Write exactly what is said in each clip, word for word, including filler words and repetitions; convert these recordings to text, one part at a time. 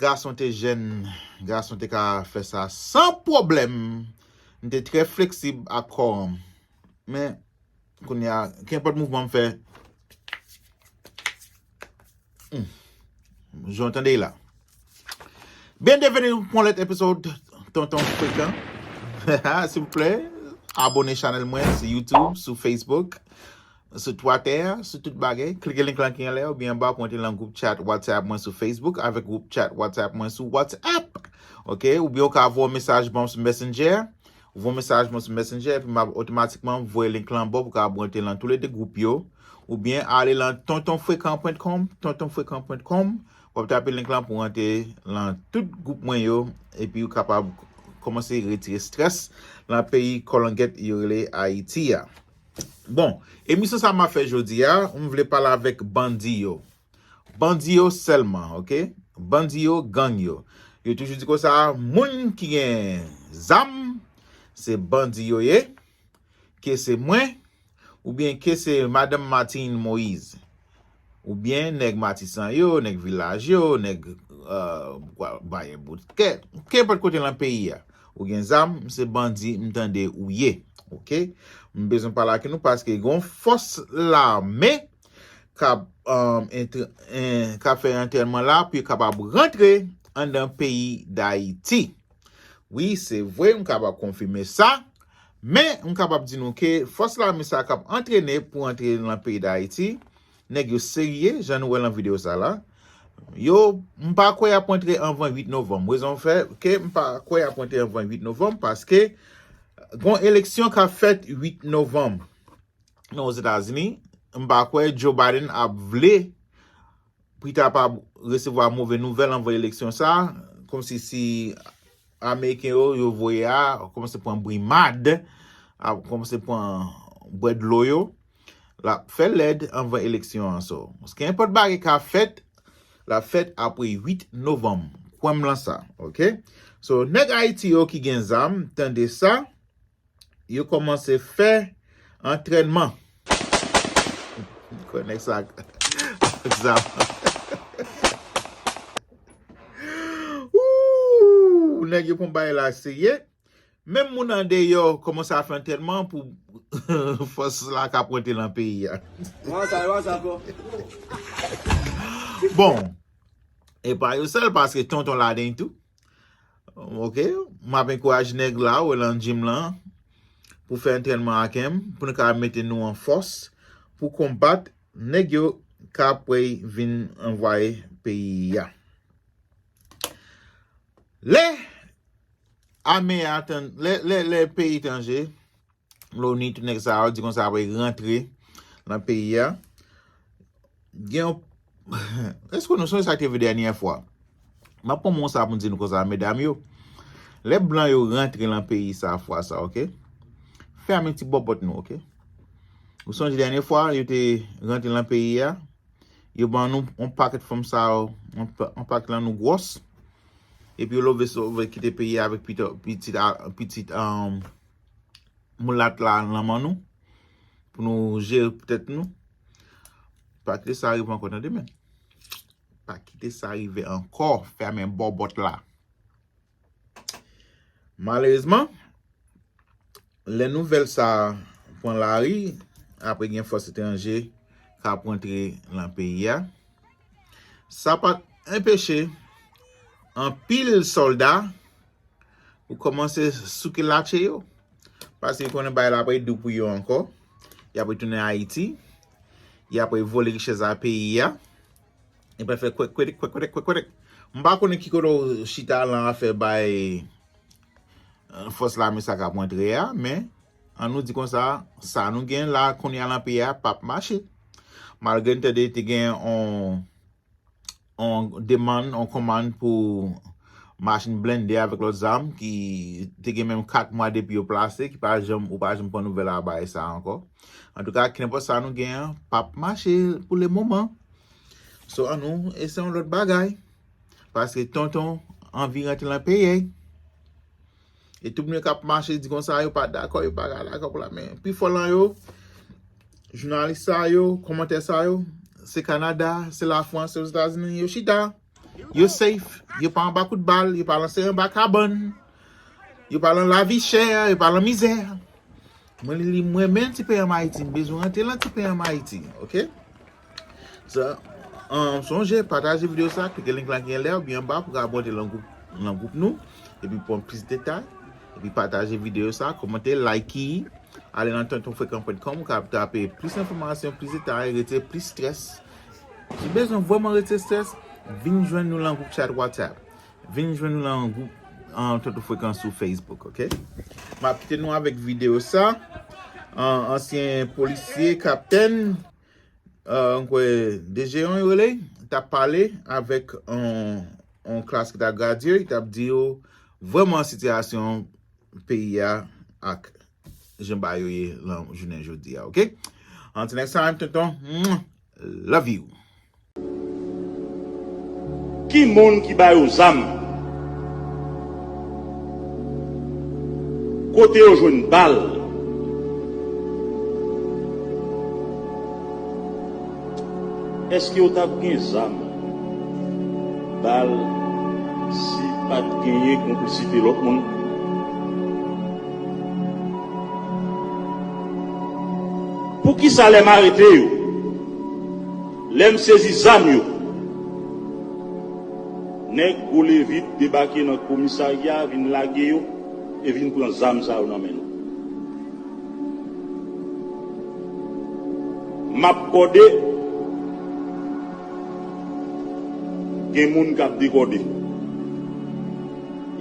Gason te jèn, gason te ka fè sa san pwoblèm. M te trè fleksib ak kò an. Men, kounye a, kenpòt mouvman m fè, hmm, jan w tande la. Bienvenue pou yon lòt episode Tonton Frekan. Silvouplè, abone chanèl mwen sou YouTube, sou Facebook, sou Twitter, sou tout bagay. Klike link lan ki anlè oubyen anba pou antre lan gwoup chat WhatsApp mwen sou Facebook avèk gwoup chat WhatsApp mwen sou WhatsApp. Ok, oubyen ou ka voye yon mesaj ban m sou Messenger. Voye yon mesaj mwen sou Messenger, epi m ap otomatikman voye link lan ba w pou w ka antre lan toulede gwoup yo. Oubyen ale lan tonton frekan pwen kòm, tonton frekan pwen kòm. W ap tape link lan pou w antre lan tout gwoup mwen yo, epi w kapab kòmanse retire strès lan peyi kòlangèt yo rele Ayiti a. Bon, emisyon sa m ap fè jodi a, m vle pale avèk bandi yo. Bandi yo sèlman, ok? Bandi yo, gang yo. Yo toujou di konsa, moun ki gen zam, se bandi yo ye, ke se mwen, oubyen ke se madanm Martine Moïse, oubyen nèg Matisan yo, nèg vilaj yo, nèg, euh, Bayen Boutèt, kenpòt kote lan peyi a. Ou gen zam, se bandi m tande ou ye. Ok? M bezwen pale ak nou paske gon fòs lame k ap, um, entrè- en- k ap fè antrènman la pou yo kapab rantre anndan peyi Dayiti. Wi, se vre, m kapab konfime sa. Men, m kapab di nou ke fòs lame sa k ap antrene pou antre nan peyi Dayiti, nèg yo serye, jan nou wè lan videyo sa la. Yo, m pa kwè y ap antre anvan uit novanm. Rezon fè ke m pa kwè y ap antre anvan uit novanm, paske gon eleksyon k ap fèt uit novanm nan Ozetazini. M pa kwè Joe Biden ap vle pou li ta pa resevwa move nouvèl anvan eleksyon sa, kòmsi si Ameriken yo, yo voye a, kòmanse pran brimad, a kòmanse pran bwè dlo yo, l ap fè lèd anvan eleksyon an. So, kenpòt bagay ka fèt, l ap fèt apre uit novanm. Kwè m lan sa, ok? So, nèg Ayiti yo ki gen zam, tande sa, yo kòmanse fè antrènman. Kwè nèg sa ak zam. Ooh, nèg yo pran bagay la serye. Menm moun andeyò kòmanse ap fè antrènman pou fòs la ka pote lan peyi a. Bon, e pa yo sèl, paske tonton ladan tou. Ok, m ap ankouraje nèg la, ou wè lan gym lan, pou fè antrènman ak m, pou nou ka mete nou an fòs, pou konbat nèg yo k ap vin anvayi peyi a. Lè ame a tann, lè, lè, lè peyi etranje, loni, tout nèg sa yo di konsa ap rantre nan peyi a. Gen yon, èske nou sonje sa k te rive dènyè fwa? M ap pran mo sa pou m di nou konsa, medam yo. Lè blan yo rantre nan peyi sa fwa sa, ok? Fèmen ti bòbòt nou, ok? Ou sonje dènyè fwa yo te rantre nan peyi a? Yo ban nou yon pakèt fanm sa yo, yon pa- yon pakèt lan nou gwòs. Epi yo love sove kite peyi a avèk pito- pitit a- pitit, um, moulat la nan men nou. Pou nou jere tèt nou. Pa kite sa rive ankò, tande men. Pa kite sa rive ankò, fèmen bòbòt la. Malerezman, lè nouvèl sa pran lari, apre gen fòs etranje k ap rantre lan peyi a, sa pa t anpeche anpil sòlda pou kòmanse souke latche yo. Paske yo konnen bagay la ap ret dou pou yo ankò. Y ap retounen Ayiti. Y ap vole richès a peyi a. Yo pral fè kwèk, kwèk, kwèk, kwèk, kwèk, kwèk. M pa konnen ki kote w chita lan afè bay, eh, fòs lame sa k ap rantre a, men an nou di konsa, sa nou gen la kounye a lan peyi a p ap mache. Malgre n tande te gen on, on demann, on kòmann pou machin blende avèk lòt zam ki te gen menm kat mwa depi yo plase, ki pa janm, ou pa janm pran nouvèl a bagay sa ankò. Antouka, kenpòt sa nou gen an, p ap mache pou le moman. So, an nou eseye yon lòt bagay. Paske tonton anvi rantre lan peyi. E tout moun k ap mache di konsa, yo pa dakò, yo pa dakò pou la. Men pi fò lan yo, jounalis sa yo, kòmantè sa yo, se Kanada, se Lafrans, se Ozetazini, yo chita. Yo safe, yo pa anba kout bal, yo pa lan sere anba kabann, yo pa lan lavi chè, yo pa lan mizè. Mwen li, li, mwen menm ti peyi an Ayiti, m bezwen rantre lan ti peyi an Ayiti, oke? So, um, sonje, pataje videyo sa, klike link la ki anlè oubyen anba pou ka abòne lan gwoup, lan gwoup nou, epi pran plis detay, epi pataje videyo sa, kòmante, like, ale nan tonton frekan pwen kòm ou ka trape plis enfòmasyon, plis detay, retire plis strès. Si w bezwen vrèman retire strès, vin jwenn nou lan gwoup chat WhatsApp. Vin jwenn nou lan gwoup, um, tonton frekan sou Facebook, oke? M ap kite nou avèk videyo sa. Um, ansyen polisye, kaptèn, uh, m kwè D G yon yo rele, t ap pale avèk yon, yon klas ki t ap gradye, li t ap di yo vrèman sitiyasyon peyi a ak jan bagay yo ye lan jounen jodi a, oke? Until next time, tonton. Mwah. Love you. Ki moun ki ba yo zam? Kote yo jwenn bal? Èske yo t ap gen zam, bal, si pa t genyen konplisite lòt moun? Poukisa lè m arete yo, lè m sezi zam yo, nèg gwo levit debake nan komisarya, vin lage yo e vin pran zam sa yo nan men nou? M ap kòde, gen moun k ap dekòde.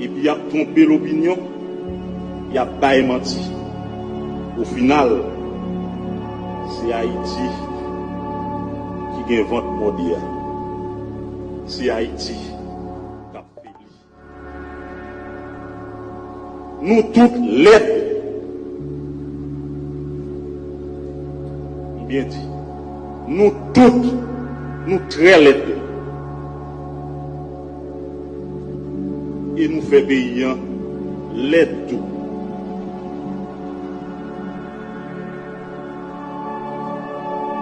Epi y ap twonpe lopinyon, y ap bay manti. Ofinal, se Ayiti ki gen vant mòde a. Se Ayiti k ap febli. Nou tout lèd. M byen di. Nou tout, nou trè lèd. E nou fè peyi an lèd tou.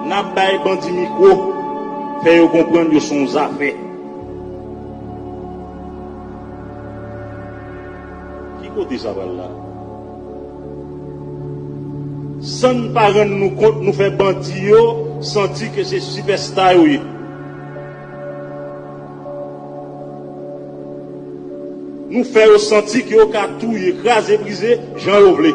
N ap bay bandi mikwo, fè yo konprann yo se yon zafè. Ki kote sa pral la? San n pa rann nou kont, nou fè bandi yo santi ke se sipèsta yo ye. Nou fè yo santi ke yo ka touye, kraze, brize jan yo vle.